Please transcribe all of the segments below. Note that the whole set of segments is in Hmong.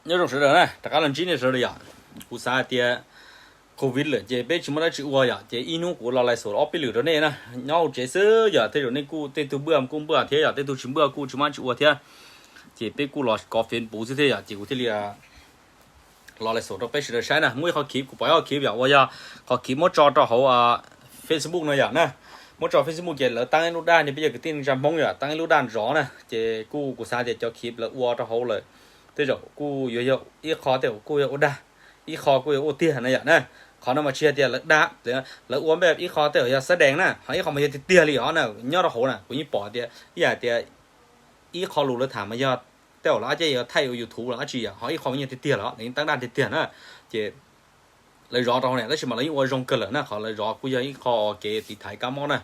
Nyob zoo sawv daws na, rov qab los ntsib nej sawv daws yom. Kuv xav hais tias covid lawm ces peb tsis muaj dab tsi ua yom, ces ib hnub kuv los laij xus ob peb lwm rau nej na. Nyob hauv tsev xwb yom, tej zaum nej kuj tej tug npaj kuj npaj thiab yom, tej tug tsis npaj kuj tsis muaj dab tsi ua thiab. Ces peb kuj los kov fev puv xwb thiab yom, ces kuv thiaj li los laij xus rau peb sawv daws saib na. Muaj ib qho khiv, kuv pom ib qho khiv yom, uas yog qhov khiv muab tso rau hauv Facebook no yom na. Muab tso Facebook ces lawv taab ib lub daj, peb yog kwv tij neej tsa Hmoob yom, taab ib lub daj zov na, ces kuj kuv xav tias cov khiv lawv ua rau hauv lawm tej zaum kuj yuav yog ib qho tej zaum kuj yog ua dag, ib qho kuj yog ua tiag na yom na. Qhov no mas tsis yog tias lawv dag, lawv ua npe ib qho tej zaum yog xab dees na, ho ib qho mas yog tiag tiag li os na, nyob rau hauv na kuv yeej pom tias ib yam tias ib qho lus lawv tham mas yog tej zaum lawv ab ceb yuav thaij ua YouTube los dab tsi yom, ho ib qho mas yog tiag tiag los lawv yeej taab daj tiag tiag na. Ces lawv zov rau hauv na, tab sis mas lawv yeej ua zoo kawg lawm na, qhov lawv zov kuj yog ib qho kev tiv thaiv kab mob na.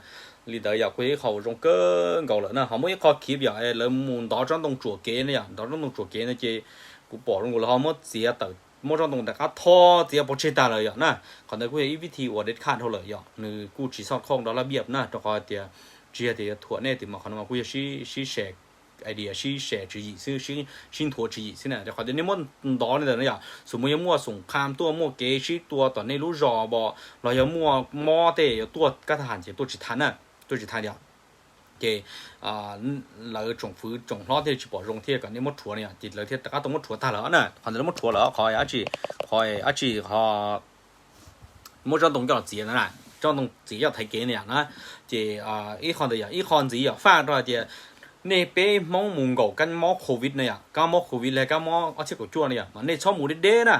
Li ntawd yog kuj yog ib qho uas zoo kawg nkaus lawm na. Ho muaj ib qho khiv yom, lawv mus ntov tsob ntoo tsuam kev na yom, ntov tsob ntoo tsuam kev no ces kuv pom zoo nkaus lawv ho muab txiav tawm, muab tsob ntoo rov qab tho txiav pov tseg tag lawm yom na. Qhov ntawd kuj yog ib vib thi uas dej khaj dhau lawm yom, nws kuj tsis xoj khauj nrov laj biaj na, rau qhov tias tsis yog tias yuav thuam nej tias mas qhov no mas kuj yog sib, sib share idea, sib share tswv yim xwb, sib nthuav tswv yim xwb na. Rau qhov tias nej muab ntov li ntawd na yom, xus mus yog muaj xoom qha tuaj, muaj kev sib tua tom nej lub zos los yog muaj mob tej yuav tuaj kab thab ham ces tuaj tsis tau na, tuaj tsis tau li. Ces lawv tsoom fwv tsoom hlob thiaj tsis pom zoo thiaj kom nej muab rhuav na yom, ces lawv thiaj rov qab tau muab rhuav tag lawm na. Qhov ntawd lawv muab rhuav lawm qhov dab tsi, qhov dab tsi ho muab tsob ntoo coj los txiav ntawd na, tsob ntoo txiav coj thaiv kev na yom na. Ces ib qho ntawd yog ib qho ntxiv yog faj rau hais tias nej peb Hmoob mus nkaum kab mob covid na yom, kab mob covid los kab mob ob txhiab kaum cuaj na yom, mas nej txhob mus deb deb na.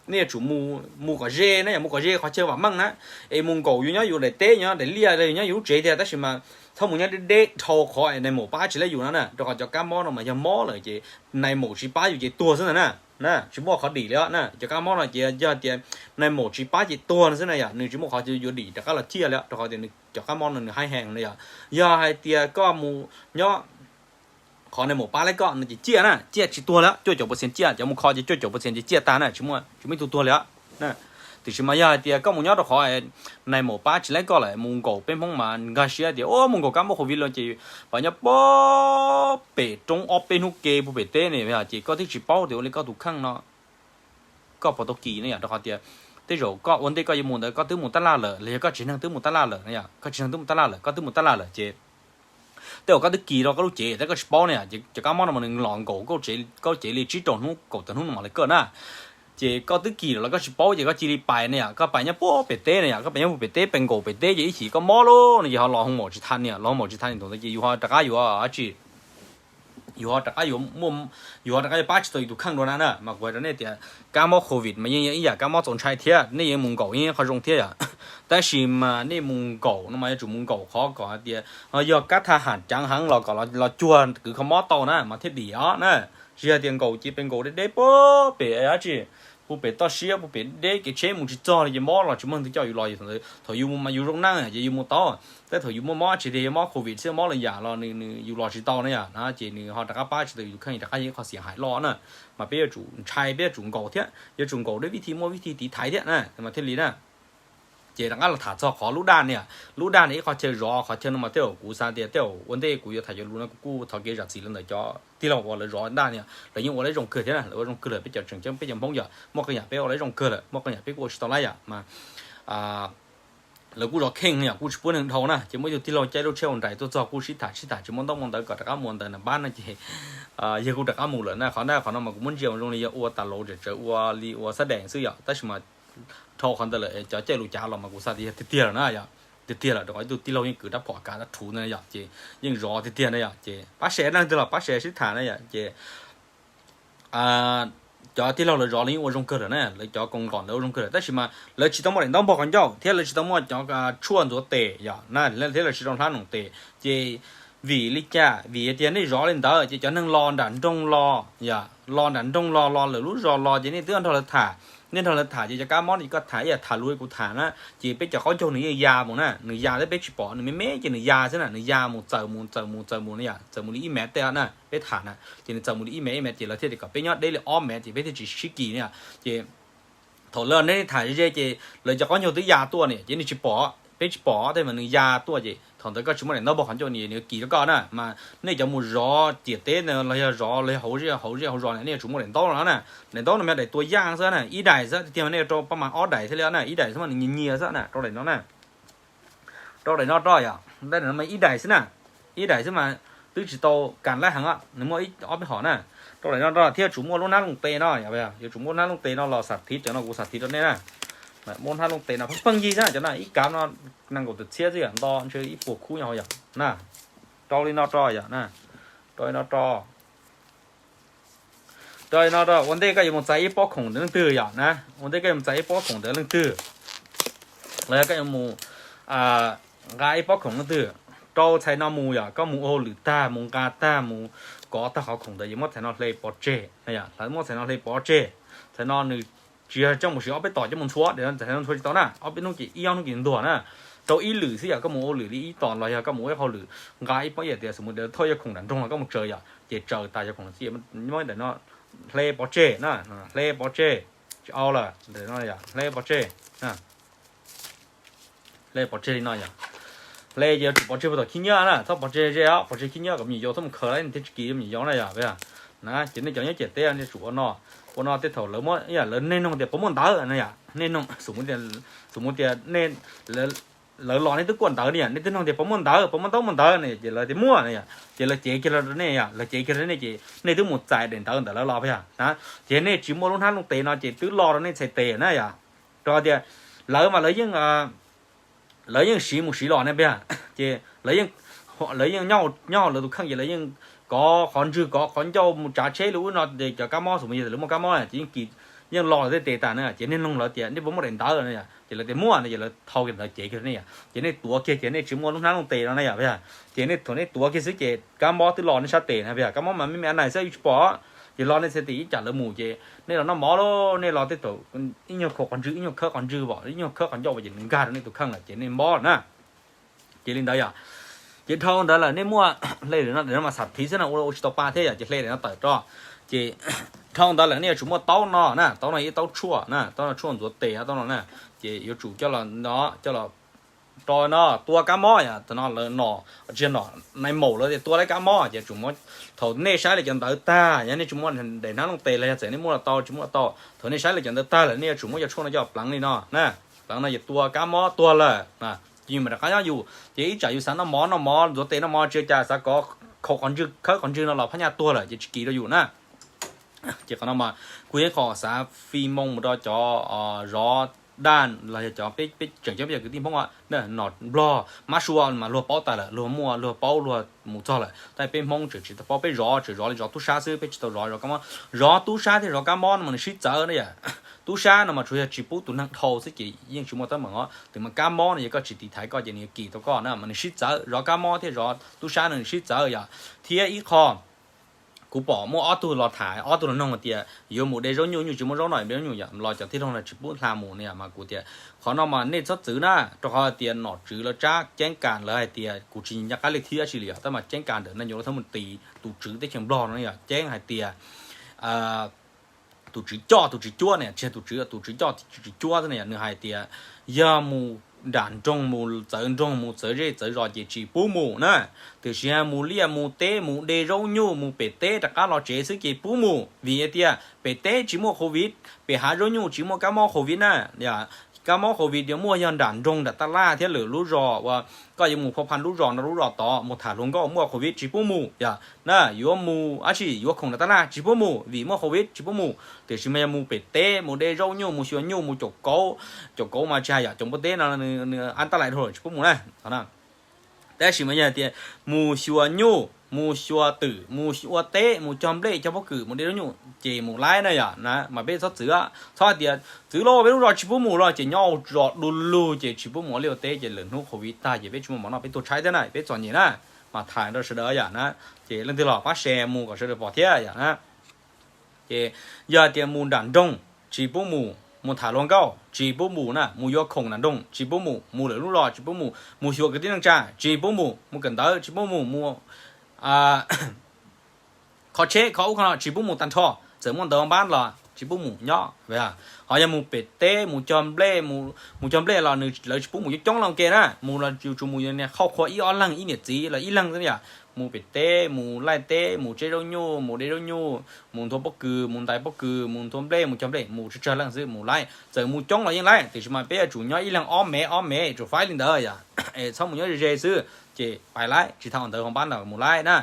Nej yuav tsum mus kom ze na yom, mus kom ze qhov chaw vam meej na. Es mus nkaum yus nyob yus daim teb, nyob daim liaj, yus nyob yus lub tsev tiag, tab sis mas txhob mus nyob deb deb dhau qhov es nais maum pab tsis laib yus no na, rau qhov cov kab mob no mas yog mob lawm ces nais maum tsis pab yus ces tuag xwb ntag na. Tsis muaj qhov dim li os na, cov kab mob no ces yog tias nais maum tsis pab ces tuag no xwb na yom, nws tsis muaj qhov yuav dim rov qab los ciaj li os, rau qhov tias nws cov kab mob no nws haib heev na yom. Yog hais tias koj mus nyob qhov nais maum pab laib koj no ces ciaj na, ciaj tsis tuag li, cuaj caum percent ciaj, cov mus kho ces cuaj caum percent ces ciaj tag na, tsis muaj, tsis muaj ib tug tuag li os. Tiam sis mas yog hais tias koj mus nyob rau qhov nais maum pab tsis laib koj lawm, mus nkaum peb Hmoob mas nkag siab tias mus nkaum kab mob covid los ces pab nyob pem roob ob peb hnub ke puag pem teb ne, ces koj twb tsis paub tias ua li koj tus kheej no koj puas tau kis ne yom, rau qhov tias tej zaum koj ua ntej koj yuav mus ntawd koj twb mus tab laj lawm, los yog koj tsev neeg twb mus tab laj lawm na yom, koj tsev neeg twb mus tab laj lawm, koj twb mus tab laj lawm ces tej zaum koj twb kis rau koj lub cev tab koj tsis paub ne yom, ces cov kab mob no mas nws los nkaum koj cev li tsib rau hnub kaum tawm hnub no mam li koj na. Ces koj twb kis lawm los koj tsis paub ces koj cia li pais ne yom, koj pais nyob puag pem teb ne yom, koj pais nyob puag pem teb, pais nkaum pem teb ces ib chim koj mob lawm no ces ho los hoo maum tsis tau ne yom, los hoo maum tsis tau ne, thaum ntawd ces yus ho rov qab yuav tsis yus ho rov qab yuav muaj, yus ho rov qab yuav pab tsis tau yus tus kheej dua na na. Mas kuv hais rau nej tias kab mob covid mas yeej yog ib yam kab mob txaus ntshai thiab, nej yeej mus nkaum yeej qhov zoo thiab yom. Tab sis mas nej mus nkaum no mas yuav tsum mus nkaum qhov kom hais tias yog kab thab ham ceev heev los kom los cuag kwv kho mob tau na mas thiaj dim os na. Tsis yog tias nkaum ces pem nkaum deb deb puag pem dab tsi, puag pem toj siab puag pem deb kev tsheb mus tsis txog li ces mob los tsis muaj leej twg coj yus los. Thaum yus mus mas yus zoo neej ces yus mus tau, tab thaum yus muaj mob tsis tias yog mob covid xwb, mob lwm yam los nws, yus los tsis tau na yom, ces nws ho rov qab pab tsis tau yus tus kheej, rov qab yog ib qho xiam hais loj na. Mas peb yuav tsum ntshai, peb yuav tsum nkaum thiab, yuav tsum nkaum dua vib thi, muaj vib thi tiv thaiv thiab na mas thiaj li na. Ces rov qab los tham txog qhov lub daj ne yom, lub daj ne ib qho chaw zov, qhov chaw no mas tej zaum kuv xav tias tej zaum ua ntej kuv yuav tham cov lus no kuv kuj thov kev zam txim los ntawm cov tij laug uas lawv zov daj ne yom, lawv yeej ua lawv zoo kawg thiab na, lawv ua zoo kawg lawm, peb cov tseem ceeb peb cov Hmoob yom, muaj qee yam peb ua lawv zoo kawg lawm, muaj qee yam peb kuj ua tsis tau lawm yom mas lawv kuj zov kheej yom, kuj tsis pub neeg dhau na. Ces muaj ib tug tij laug caij lub tsheb ua nraim tuaj txog kuj sib tham sib tham tsis muaj ntaub muaj ntawv kom rov qab mus ntawm na pab no ces yawg kuj rov qab mus lawm na. Qhov ntawd qhov no mas kuv muab ntsia zoo li yog ua tas lauv, tsawv tsawv ua li ua xab dees xwb yom, tab sis mas dhau qhov ntawd lawm cov caij lus cav los mas kuv xav tias yog tiag tiag lawm na yom. Tiag tiag lawm rau qhov ib tug tij laug yeej kwv rab phom kav rab rhuv ntawd yom, ces yeej zov tiag tiag na yom. Ces pab share, leej twg los pab share sib tham na yom. Ces cov tij laug lawv zov lawv yeej ua zoo kawg lawm na, lawv cov koom nqom lawv ua zoo kawg lawm, tab sis mas lawv tsis tau muaj daim ntaub npog qhov ncauj thiab lawv tsis tau muaj cov tshuaj ntxuav tes yom na, thiab lawv tsis tau hlab noom tes. Ces vim li cas? Vim tias nej zov li ntawd ces cov neeg los nram nroog los yom, los nram nroog los, los lwm lub zos los ces nej twb nrog lawv tham, nej nrog lawv tham ces cov kab mob no ces koj tham ib yam tham lus li kuv tham na, ces peb cov qaub ncaug nws yeej ya mus na, nws ya thiab peb tsis pom, nws me me ces nws ya xwb na, nws ya mus txawm mus txawm mus txawm mus na yom, txawm mus li ib mev tej na, peb tham na, ces nws txawm mus li ib mev ib mev ces lawv thiaj tias kom peb nyob deb li ob mev ces peb thiaj tsis sib kis na yom. Ces thaum lawv neb tham ze ces lawv cov qaub ncaug twb ya tuaj ne ces nws tsis pom, peb tsis pom tej mas nws ya tuaj ces Thaum ntawd koj tsis muaj daim ntaub npog qhov ncauj ni nws kiv rau koj na, mas nej cov mus zov ciam teb los yog zov los yog hauv zej hauv zej hauv zos na nej yuav tsum muaj daim ntaub no na. Daim ntaub no mas daim tua yaj xwb na, ib daim xwb, tiag tiag mas nej rau pab mas ob daim thiaj li na, ib daim xwb mas nws nyias nyias xwb na, rau daim no na. Rau daim no rau yom, daim no mas ib daim xwb na, ib daim xwb mas twb tsis tau kam laib heev, nws muaj ib ob peb hom na. Rau daim no rau thiab tsum muaj lub hnab looj tes no, yuav tsum muaj hnab looj tes no los xam thiv cov no kuv xam thiv rau nej na. Muaj hnab looj tes no pheej yig xwb na, cov no ib kav no nees nkaum tawm txhiab xwb yom, nto ntshe ib puas khub nyob hauv yom na. Rau li no rau yom na, rau li no rau. Rau li no rau, ua ntej koj yuav mus txais ib pob khoom ntawm leej twg yom na, ua ntej koj yuav mus txais ib pob khoom ntawm leej twg, los yog koj yuav mus nqa ib pob khoom leej twg, rau txhais no mus yom, koj mus ua hauj lwm tag mus nqa tag mus kov tag qhov khoom ntawd yuav muab txhais no hle pov tseg na yom, muab txhais no hle pov tseg. Txhais no nws tsis yog coj mus siv ob peb tom coj mus ntxhua, txhais no ntxhua tsis tau na, ob peb hnub ces ib ob hnub ces ntuag na. Rau ib lwm xwb yom, koj mus ua lwm li ib tom los yog koj mus ua ib hauj lwm nqa ib pob yam tias xus mus tias thauj yog khoom nram nroog los koj mus tsaws yom, ces tsaws tas yog khoom xwb muab ntawm no hle pov tseg na, hle pov tseg, tsis au lawm, hle pov tseg. Hle pov tseg li no yom, hle ces yuav tsum pov tseg puag tom khib nyiab na, txhob pov tseg ze os, pov tseg khib nyiab kom me nyuam yaus txhob mus khaws lawm thiaj tsis kis me nyuam yaus na yom. Na ces nej cov nyob ciam teb nej tsum ua no, ua no tej thaum lawv muab, lawv nej nug tias puas muaj ntawv na yom, nej nug, xus mus tias nej, lawv los nej twb kuaj ntawv ne yom, nej twb nug tias puas muaj ntawv, puas muaj ntaub muaj ntawv ne, ces lawv tias muaj na yom, ces lawv cev kiag los rau nej yom, lawv cev kiag rau nej ces nej twb mus txais daim ntawv ntawm lawv los yom na, ces nej tsis muaj lub hnab looj tes no ces twb lo rau nej txhais tes na yom. Rau qhov tias lawv mas lawv yeej lawv yeej siv mus siv los ne, ces lawv yeej nyob hauv lawv tus kheej ces lawv yeej kov qhov ntswg kov qhov ncauj mus tsav tsheb li ub no, ces cov kab mob xus mus yog lawv muaj kab mob ces yeej kis, yeej lo lawv tej tes tas na, ces nej nug lawv tias nej puas muaj daim ntawv no, ces lawv tias muaj no ces lawv thau kiag ntawv cev kiag rau nej yom, ces nej tuav kiag ces nej tsis muaj lub hnab looj tes no na yom, ces nej thaum nej tuav kiag xwb ces kab mob twb lo nej sab tes na, kab mob mas me me a nais xwb yeej tsis pom, ces lo nej txhais tes ib tsam lawv mus ces nej los noj mov lauj, nej los tej thaum ib nyuag khaum qhov ntswg ib nyuag khawb qhov ntswg vom ib nyuag khawb qhov ncauj ces nws nkag rau nej tus kheej lawm ces nej mob na. Ces li ntawd yom, ces dhau ntawd lawm nej muaj hle no mas xam thiv xwb no ua tsis tau pa thiab yom, ces hle no tawm rau. Ces dhau ntawd lawm nej yuav tsum muaj taub no na, taub no ib taub tshuaj na, taub no tshuaj ntxuav tes taub no na, ces yuav tsum coj los no, coj los rau no tua kab mob yom, thaum no lawv nom, tsis yog nom, nais maum lawv tias tua laib kab mob ces tsum muab, thaum nej saib lawv cov ntawv tag, yog nej tsis muaj daim hnab looj tes los yog txawm nej muaj los tau tsis muaj los tau, thaum nej saib lawv cov ntawv tag lawm nej yuav tsum muab cov tshuaj no coj pleev li no na, pleev no ces tua kab mob tuag lawm, ces yus mam rov qab nyob yus, ces ib tsam yus xav noj mov noj mov ntxuav tes noj mov tsis ua cas xav kov khaum qhov ntswg khawb qhov ntswg no los phab nyaj tuag lawm ces tsis kis rau yus na. Ces qhov no mas kuv yeej qhov xav fi moo mus rau cov zov daj los yog cov peb tseem coob peb cov kwv tij Hmoob, nom Nplog mab sua mas luag paub tas lawm, luag muaj luag paub luag mus txog lawm, tab peb Hmoob tseem tsis tau paub, peb zov tseem zov li zov tub sab xwb, peb tsis tau zov zov kab mob. Zov tub sab thiab zov kab mob no mas nws sib txawv na yom. Tub sab no mas tsuas yog tsis pub tus neeg dhau xwb ces yeej tsis muaj teeb meem os, tus mas kab mob no yog koj tsis tiv thaiv koj ces nws yuav kis tau koj na, mas nws sib txawv, zov kab mob thiab zov tub sab no nws sib txawv yom. Thiab ib qho kuv pom muaj ob tug los tham, ob tug los noog tias yuav mus de zaub nyuj, nyuj tsis muaj zaub no, de zaub nyuj yom, los cov tij laug no tsis pub hla mus ne yom, mas kuv tias qhov no mas nej txhob txwv na, rau qhov tias nom tswv lawv tsab ceeb kas lawv hais tias, kuv tsis nco qab li thib dab tsi li yom, tab mas ceeb kas ntawm no yuav los thab mus tis tus tswv teb chaws Nplog no yom, ceeb hais tias tus tswv coj tus tswv cuab ne, tsis yog tus tswv, tus tswv coj tus tswv cuab xwb ne yom, nws hais tias yog mus nram nroog mus txawv nroog mus txawv zej txawv zos ces tsis pub mus na, tiam sis mus liaj mus teb mus de zaub nyuj mus pem teb rov qab los tsev xwb ces pub mus, vim hais tias pem teb tsis muaj Covid, pem hav zaub nyuj tsis muaj kab mob Covid na. Kab mob Covid yuav muaj yog nram nroog nram tab laj thiab lwm lub zos uas koj yuav mus phua pha lub zos no lub zos tod mus tham hluas nkauj muaj Covid tsis pub mus yom na, yuav mus dab tsi yuav khoom nram tab laj tsis pub mus vim muaj Covid tsis pub mus, tiam sis mas yog mus pem teb mus de zaub nyuj mus xyuas nyuj mus caum kauv, caum kauv mas tsis hais yom, caum npua teb no nws an tab lais dhau lawm tsis pub mus na. Tab sis mas yog hais tias mus xyuas nyuj mus xyuas twm mus ua teb mus cog nplej cog pob kws mus de zaub nyuj ces mus laib na yom, mas peb txhob txwv, txhob hais tias txwv lauj peb lub zos tsis pub mus los ces nyob zos du lug ces tsis pub mus ua liaj ua teb ces lwm hnub Covid tag ces peb tsis muaj mov noj peb tuag tshaib thiab na, peb txom nyem na. Mas tham rau sawv daws yom na, ces leej twg los pab share mus kom sawv daws pom thiab yom na. Ces yog hais tias mus nram nroog tsis pub mus, mus tham hluas nkauj tsis pub mus na, mus yuav khoom nram nroog tsis pub mus, mus lwm lub zos tsis pub mus, mus xyuas kwv tij neej tsa tsis pub mus, mus kawm ntawv tsis pub mus, mus kho tsheb kho ub kho no tsis pub mus tag nrho, txawm muaj ntawv npab los tsis pub mus nyob. Ho yog mus pem teb mus cog nplej, mus cog nplej los nws lawv tsis pub mus coob coob los ua ke na, mus los yus tsuas mus yus niag qhauj qhua ib ob leeg, ib niam txiv los ib leeg xwb yom. Mus pem teb, mus laij teb, mus tseb zaub nyuj, mus de zaub nyuj, mus nthua pob kws, mus ntais pob kws, mus nthua nplej, mus cog nplej, mus tsawg tsawg leej xwb mus laij. Txawm mus coob los yeej laij, tiam sis mas peb yuav tsum nyob ib leeg ob mev ob mev, tsum faib li ntawd yom. Es txhob mus nyob ze ze xwb ces pais laij, tsis tas ua ntawv hauv npab ntawd mus laij na.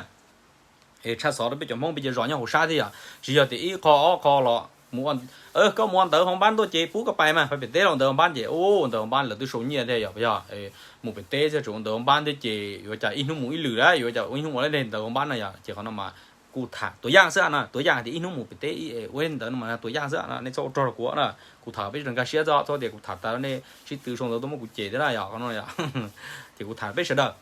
Es tshaj xov rau peb cov Hmoob peb cov zos nyob hauv sab thiab yom, tsis yog tias ib qho ob qho los mus, koj mus ua ntawv hauv npab ntuj ces pub koj pais mas, pais pem teb los ua ntawv hauv npab ces ua ntawv hauv npab lawv twb sau nyiaj thiab yom. Yog mus pem teb thiab tsuas ua ntawv hauv npab thiab ces yuav cas ib hnub mus ib lwm, yuav cas ib hnub ua ntawv hauv npab no yom. Ces qhov no mas kuv tham tuam yaj xwb na, tuam yaj tias ib hnub mus pem teb ua ntawv no mas tuam yaj xwb na, nej txhob ua rog rau kuv na. Kuv tham peb zoo nkag siab txhob tias kuv tham tas nej sib tw sau ntawv tuaj muab kuv cem thiab na yom, qhov no yom. Ces kuv tham peb sawv daws.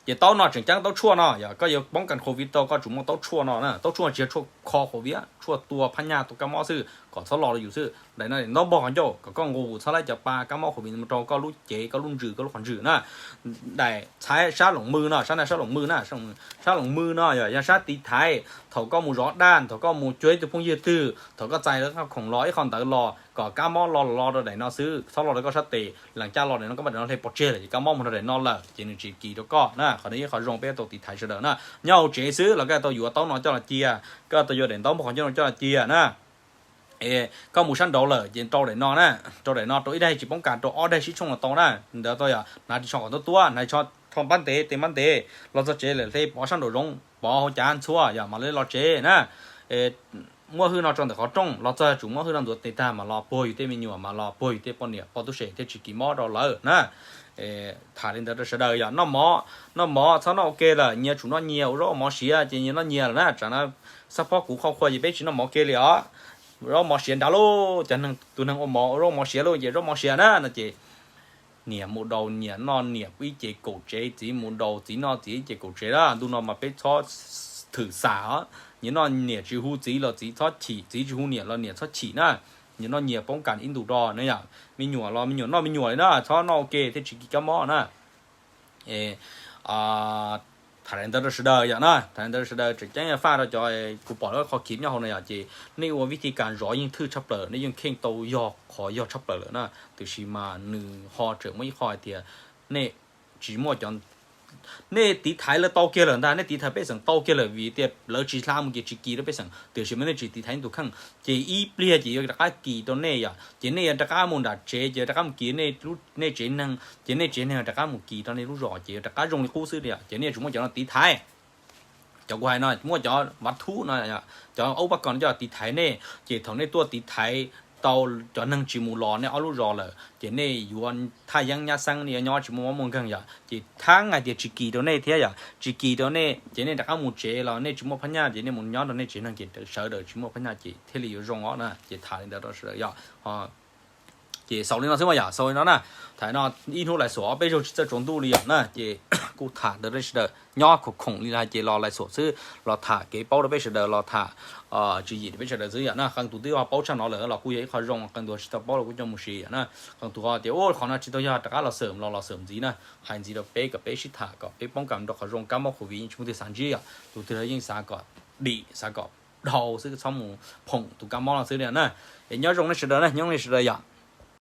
Ces taub no tseem ceeb, taub tshuaj no yog koj yuav poob kas COVID tau koj tsum muaj taub tshuaj no na. Taub tshuaj tsis yog tshuaj kho COVID, tshuaj tua phab nyaj tua kab mob xwb kom txhob los rau yus xwb. Daim no ntaub npog qhov ncauj kom koj nqus txhob laib cov pa kab mob COVID mus rau koj lub cev, koj lub ntsws, koj lub qhov ntswg na. Daim txhais sab loos mws no, sab na sab loos mws na, sab loos mws no yog yog sab tiv thaiv thaum koj mus zov daj, thaum koj mus cuag ib tug phooj ywg twg, thaum koj txais lawv qhov khoom los ib qho ntawd los kom kab mob los los rau daim no xwb, txhob los rau koj sab tes. Lees caj los daim no koj muab daim no hle pov tseg lawm ces kab mob mus rau daim no lawm ces nws tsis kis rau koj na. Qhov no ib qho zoo peb tau tiv thaiv sawv daws na. Nyob hauv tsev xwb los koj tau yuav taub no coj los cia, koj tau yuav daim ntaub npog qhov ncauj no coj los cia na. Es koj mus sab nraud lawm ces rau daim no na, rau daim no rau ib daig tsis poob kas, rau ob daig sib tshooj los tau na. Ntawd tau yog hnav ris tsho kom tuab tuab, hnav ris tsho npab ntev, tes npab ntev, los txog tsev lawm hle pov sab nraum zoov, pov hauv cav ntxhua yog mam li los tsev na. Muab hwj no tso ntawm qhov rooj, los txog tsum muab hwj no ntxuav tes tag mam los puag yus tej me nyuam, mam los puag yus tej poj niam poj tub se thiaj tsis kis mob rau lawv na. Tham li ntawd rau sawv daws yog noj mov, noj mov txhob noj ua ke lawm, nyias tsum noj nyias, ua zaub ua mov siav ces nyias noj nyias lawm na. Tsam no xab phob kuv qhov qhua ces peb tsis noj mov ua ke li os. Zaub mov siav nrad lauj, cov neeg, tus neeg ua mov ua zaub mov siav lauj ces zaub mov siav na no ces niam mus daus niam noj niam ib ce kaum tsev, txiv mus daus txiv noj txiv ib ce kaum tsev na. Ntu no mas peb txhob thwm xam os, nyias noj niam tsis hu txiv los txiv txhob chim, txiv tsis hu niam los niam txhob chim na. Nyias noj nyias poob kas ib ntus rau na yom. Me nyuam los me nyuam noj me nyuam li na, txhob noj ua ke thiaj tsis kis kab mob na. Tham li ntawd rau sawv daws yom na, tham li ntawd rau sawv daws, tseem ceeb faj rau cov, kuv pom lawv qhov khiv nyob hauv no yom, ces nej ua vij thi kas zov yeej thwj tshaj plaws, nej yeej kheej tau yog qhov yog tshaj plaws lawm na. Tiam sis mas nws ho tseem muaj ib qho hais tias nej tsis muaj cov, nej tiv thaiv lawv tau kiag lawm ntag, nej tiv thaiv pej xeem tau kiag lawm vim tias lawv tsis hla mus ces tsis kis rau pej xeem, tiam sis mas nej tsis tiv thaiv ib tus kheej ces ib pliag ces yuav rov qab kis rau nej yom, ces nej yuav rov qab mus nram tsev ces rov qab mus kis nej, nej tsev neeg ces nej tsev neeg rov qab mus kis rau nej lub zos ces yuav rov qab zoo li qub xwb li yom, ces nej yuav tsum muaj cov no tiv thaiv. Cov kuv hais no muaj cov vav thub no, cov aub pab kos no coj tiv thaiv nej, ces thaum nej tuaj tiv thaiv tau cov neeg tsis mus los nej ob lub zos lawm ces nej yuav thaj yeeb nyab xeeb, nej yuav nyob tsis muaj mob muaj nkeeg yom, ces thaum hais tias tsis kis rau nej thiab yom, tsis kis rau nej ces nej rov qab mus tsev los nej tsis muaj phab nyaj ces nej mus nyob rau nej tsev neeg ces sawv daws tsis muaj phab nyaj ces thiaj li yuav zoo os na. Ces tham li ntawd rau sawv daws yom. Ces xaus li no xwb mas yom, xaus li no na. Tham no ib hnub lais xuam ob peb zaug tsis txawj tsaus ntuj li yom na, ces kuj tham ntawd rau sawv daws nyob khoom khoom li no ces los lais xuam xwb, los tham kev paub rau peb sawv daws, los tham tswv yim rau peb sawv daws xwb yom na. Qee tus twb ho paub tshaj no lawm los kuj yog ib qho zoo, qee tus tsis tau paub los kuj coj mus siv yom na. Qee tus ho tias ua qhov no tsis tau yog rov qab los xwm los los xwm ntxiv na, hais ntxiv rau peb kom peb sib tham kom peb poob kas rau qhov zoo, kab mob COVID yeej tsis muaj twg xav ntsib yom, tus twg los yeej xav kom dim, xav kom dhau xwb, txhob mus phoom tus kab mob no xwb li na. Es nyob zoo nej sawv daws na, nyob nej sawv daws yom.